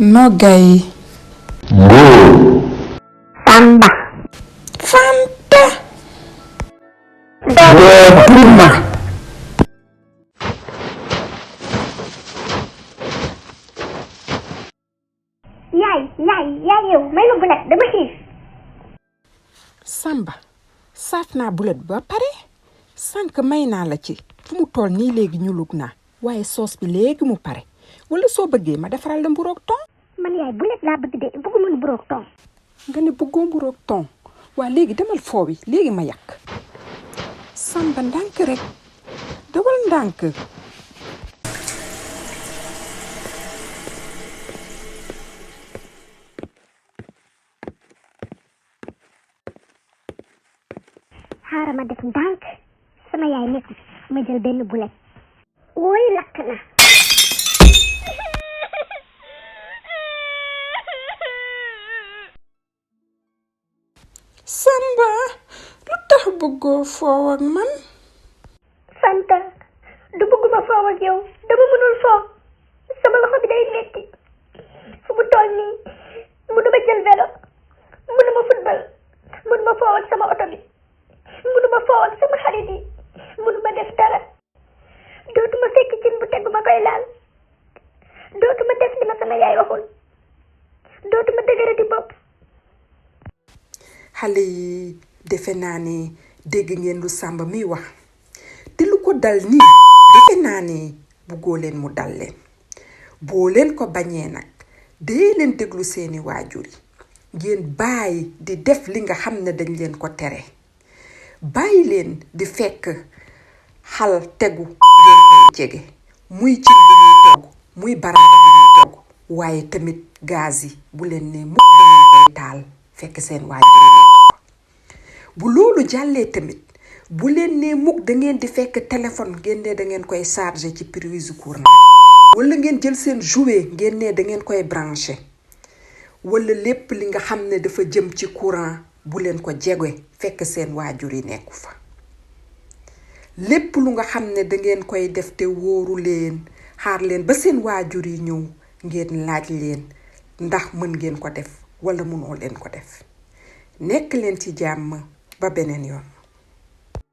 Nogay. Ngô. Samba. Fanta. Prima. Yaay yow may ma bulet dama xiif. Samba saaf naa bulet ba pare sànq may naa la ci fu mu toll nii léegi ñu lug naa waaye soos bi léegi mu pare wala soo bëggee ma defaral la mburoog ton. Man yaay bulet laa bëgg de bëgguma mburoog ton. nga ne bëggoo mburoog ton waa léegi demal foowi léegi ma yàq. Samba ndànk rek dawal ndànk. xaaral ma def ndànk sama yaay nekk ma jël benn bulet. ooy lakk na. Samba lu tax bëggoo foow ak man. Fanta du bëgguma foow ak yow dama mënul foow sama loxo bi day metti fu mu toll nii mënuma jël vélo mënuma football mënuma foow ak sama oto bi mënuma foow ak sama xarit yi mënuma def dara dootuma fekk cin bu tegu ma koy laal dootuma def li ma sama yaay waxul dootuma dëgërati bopp. xale yi defe naa ne dégg ngeen lu Samba mi wax te lu ko dal nii defe naa ne buggoo leen mu dal leen boo leen ko bañee nag dee leen déglu seeni waajur yi ngeen bàyyi di def li nga xam ne dañ leen ko tere bàyyi leen di fekk xal tegu ngeen koy jege muy cin bi ñuy togg muy baraada bi ñuy togg waaye tamit gaz yi bu leen ne mukk da ngeen koy taal fekk seen waajur yi nekk bu loolu jàllee tamit bu leen ne mukk da ngeen di fekk téléphone ngeen ne da ngeen koy charger ci prise courant wala ngeen jël seen jouet ngeen ne da ngeen koy brancher wala lépp li nga xam ne dafa jëm ci courant bu leen ko jege fekk seen waajur yi nekku fa lépp lu nga xam ne da ngeen koy def te wóoru leen xaar leen ba seen waajur yi ñëw ngeen laaj leen ndax mën ngeen ko def wala mënoo leen ko def nekk leen ci jàmm ba beneen yoon.